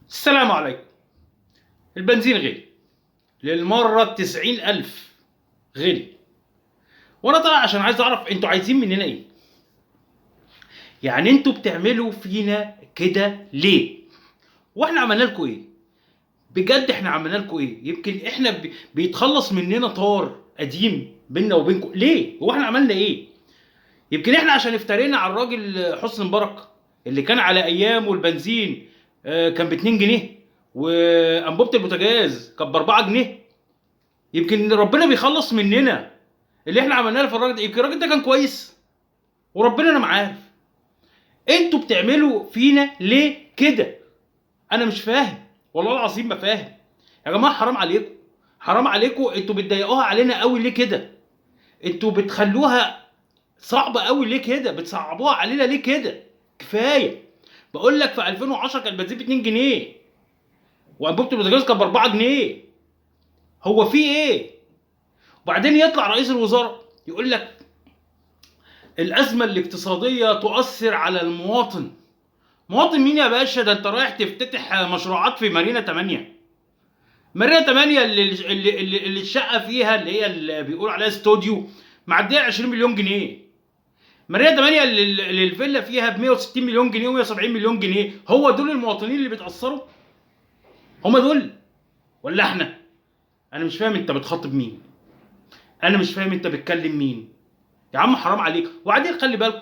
السلام عليكم. البنزين غلي للمرة 90,000 غلي، وانا طالع عشان عايز اعرف انتوا عايزين مننا ايه. يعني انتوا بتعملوا فينا كده ليه؟ واحنا عملنا لكم ايه؟ بجد احنا عملنا لكم ايه؟ يمكن احنا بيتخلص مننا طار قديم بينا وبينكم ليه؟ هو احنا عملنا ايه؟ يمكن احنا عشان افترينا على الراجل حسني مبارك اللي كان على ايامه البنزين كان ب 2 جنيه وانبوبه البوتاجاز كانت ب 4 جنيه. يمكن ربنا بيخلص مننا اللي احنا عملناه في الراجل ده. يمكن الراجل ده كان كويس وربنا انا ما عارف. انتوا بتعملوا فينا ليه كده؟ انا مش فاهم والله العظيم، ما فاهم يا جماعة. حرام عليكم، حرام عليكم، انتوا بتضايقوها علينا قوي ليه كده؟ انتوا بتخلوها صعبة قوي ليه كده؟ بتصعبوها علينا ليه كده؟ كفاية. بقول لك في 2010 كان البنزين ب 2 جنيه وانبوبه البوتاجاز كانت ب 4 جنيه. هو في ايه؟ وبعدين يطلع رئيس الوزراء يقول لك الازمة الاقتصادية تؤثر على المواطن. مواطن مين يا باشا؟ ده انت رايح تفتتح مشروعات في مارينا 8. مارينا 8 اللي الشقة فيها اللي هي اللي بيقولوا عليها استوديو معدية 20 مليون جنيه. مارينا 8 اللي الفيلا فيها ب 160 مليون جنيه و170 مليون جنيه. هو دول المواطنين اللي بيتاثروا؟ هم دول ولا احنا؟ انا مش فاهم انت بتخاطب مين، انا مش فاهم انت بتكلم مين يا عم، حرام عليك. وبعدين خلي بالكم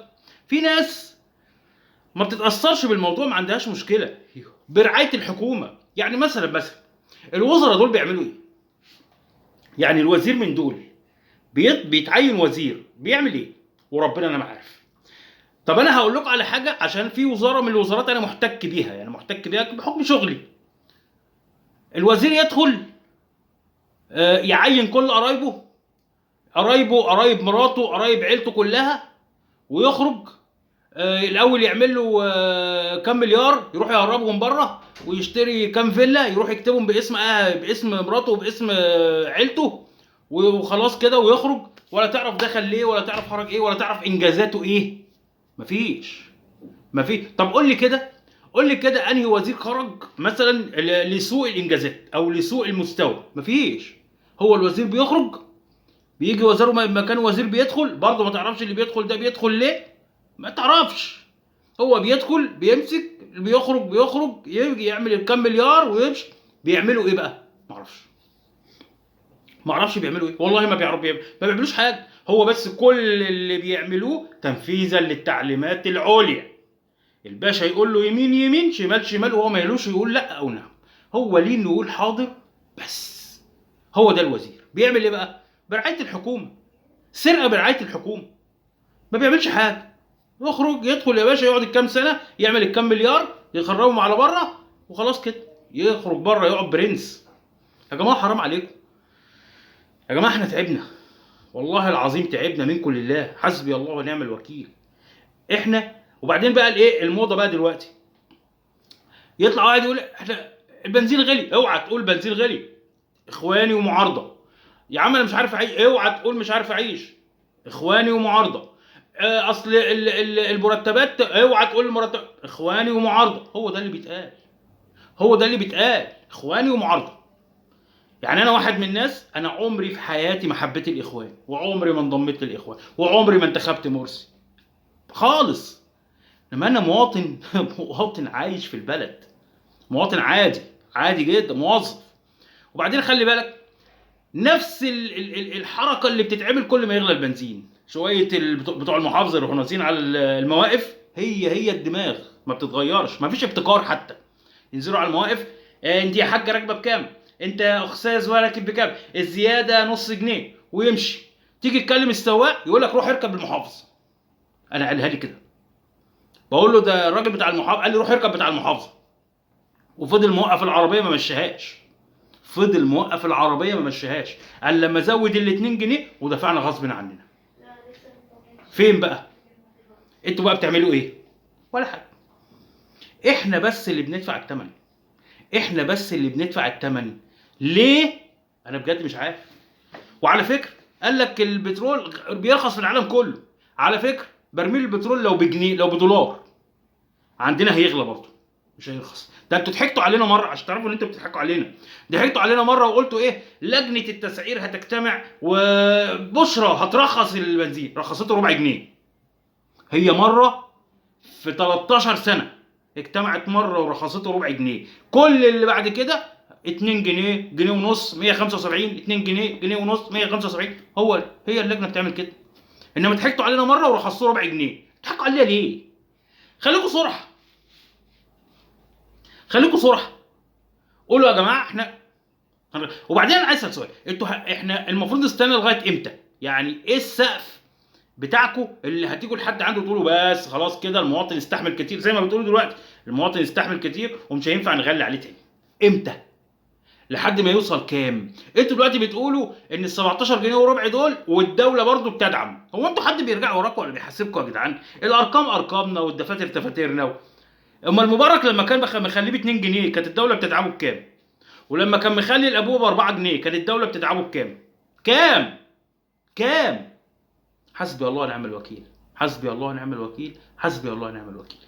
في ناس ما بتتاثرش بالموضوع، ما عندهاش مشكلة برعاية الحكومة. يعني مثلا الوزراء دول بيعملوا ايه؟ يعني الوزير من دول بيتعين وزير بيعمل ايه؟ وربنا انا ما عارف. طب انا هقول لكم على حاجة، عشان في وزارة من الوزارات انا محتك بيها، يعني محتك بيها بحكم شغلي. الوزير يدخل يعين كل قرايبه، قرايب مراته، قرايب عيلته كلها، ويخرج الاول يعمل له كام مليار يروح يهربهم بره، ويشتري كام فيلا يروح يكتبهم باسم مراته وباسم عيلته وخلاص كده، ويخرج ولا تعرف دخل ليه ولا تعرف خرج ايه ولا تعرف انجازاته ايه. مفيش. طب قول لي كده انهي وزير خرج مثلا لسوء الانجازات او لسوء المستوى؟ مفيش. هو الوزير بيخرج بيجي وزيره مكان وزير بيدخل برضه ما تعرفش اللي بيدخل ده بيدخل ليه، ما تعرفش. هو بيدخل بيمسك بيخرج يجي يعمل الكام مليار ويمشي. بيعملوا ايه بقى؟ ما اعرفش بيعملوا ايه والله، ما بيعملوش حاجة. هو بس كل اللي بيعملوه تنفيذا للتعليمات العليا. الباشا يقول له يمين يمين شمال شمال، وهو ما يلوش يقول لا او نعم، هو ليه انه يقول حاضر بس. هو ده الوزير بيعمل ايه بقى؟ برعاية الحكومة، سرقه برعاية الحكومة، ما بيعملش حاجة. يخرج يدخل يا باشا يقعد الكام سنة يعمل الكام مليار يخرجهم على بره وخلاص كده، يخرج بره يقعد برنس. يا جماعة حرام عليكم يا جماعة، احنا تعبنا والله العظيم، تعبنا منكم لله، حسبي الله ونعم الوكيل. احنا وبعدين بقى الايه الموضة بقى دلوقتي، يطلع واحد يقول احنا البنزين غلي. اوعى تقول بنزين غلي، اخواني ومعارضه. يا عم انا مش عارف اعيش، اوعى تقول مش عارف اعيش، اخواني ومعارضه. اصل المرتبات، اوعى تقول المرتب، اخواني ومعارضه. هو ده اللي بيتقال، هو ده اللي بيتقال، اخواني ومعارضه. يعني انا واحد من الناس، انا عمري في حياتي ما حبيت الاخوان، وعمري ما انضميت للاخوان، وعمري ما انتخبت مرسي خالص. لما انا مواطن مواطن عايش في البلد، مواطن عادي عادي جدا، موظف. وبعدين خلي بالك نفس الحركة اللي بتتعمل كل ما يغلى البنزين، شوية بتوع المحافظة يروحوا نازلين على المواقف، هي الدماغ ما بتتغيرش، ما فيش ابتكار حتى. ينزلوا على المواقف، انت يا حاجة راكبه بكام؟ انت يا استاذ راكب بكام؟ الزيادة نص جنيه، ويمشي. تيجي تكلم السواق يقول لك روح اركب المحافظة. انا قالها لي كده، بقول له ده الراجل بتاع المحافظة، قال لي روح اركب بتاع المحافظة، وفضل موقف العربية ما مشيهاش، فضل موقف العربية ما مشيهاش. قال لما زود ال 2 جنيه ودفعنا غصب عننا. فين بقى؟ انتوا بقى بتعملوا ايه؟ ولا حاجة. احنا بس اللي بندفع الثمن، احنا بس اللي بندفع الثمن. ليه؟ انا بجد مش عارف. وعلى فكرة قال لك البترول بيرخص في العالم كله. على فكرة برميل البترول لو بجنيه، لو بدولار عندنا هيغلى برضه. مش هيرخص. ده انتوا ضحكتوا علينا مرة، عشان تعرفوا ان انتوا بتضحكوا علينا. ضحكتوا علينا مرة وقلتوا ايه؟ لجنة التسعير هتجتمع وبشرى هترخص البنزين، رخصته ربع جنيه. هي مرة في 13 سنة اجتمعت مرة ورخصته ربع جنيه. كل اللي بعد كده 2 جنيه، جنيه ونص، 175، 2 جنيه، جنيه ونص، 175. هو هي اللجنة بتعمل كده. انما ضحكتوا علينا مرة ورخصتوه ربع جنيه. بتضحكوا علينا ليه؟ خليكوا صرحه، خليكوا صرحه، قولوا يا جماعة احنا. وبعدين انا عايز اسال سؤال، انتوا احنا المفروض نستنى لغاية امتى؟ يعني ايه السقف بتاعكم اللي هتيجوا لحد عنده تقولوا بس خلاص كده المواطن استحمل كتير، زي ما بتقولوا دلوقتي المواطن استحمل كتير ومش هينفع نغلي عليه تاني؟ امتى؟ لحد ما يوصل كام؟ انتوا دلوقتي بتقولوا ان ال 17 جنيه وربع دول والدولة برضو بتدعم. هو انتوا حد بيرجع وراكم ولا بيحاسبكم يا جدعان؟ الارقام ارقامنا والدفاتر دفاترنا. اما المبارك لما كان مخليه ب 2 جنيه كانت الدولة بتدعمه بكام؟ ولما كان مخلي الابوة ب 4 جنيه كانت الدولة بتدعمه بكام؟ كام؟ كام؟ حسبي الله ونعم الوكيل، حسبي الله ونعم الوكيل، حسبي الله ونعم الوكيل.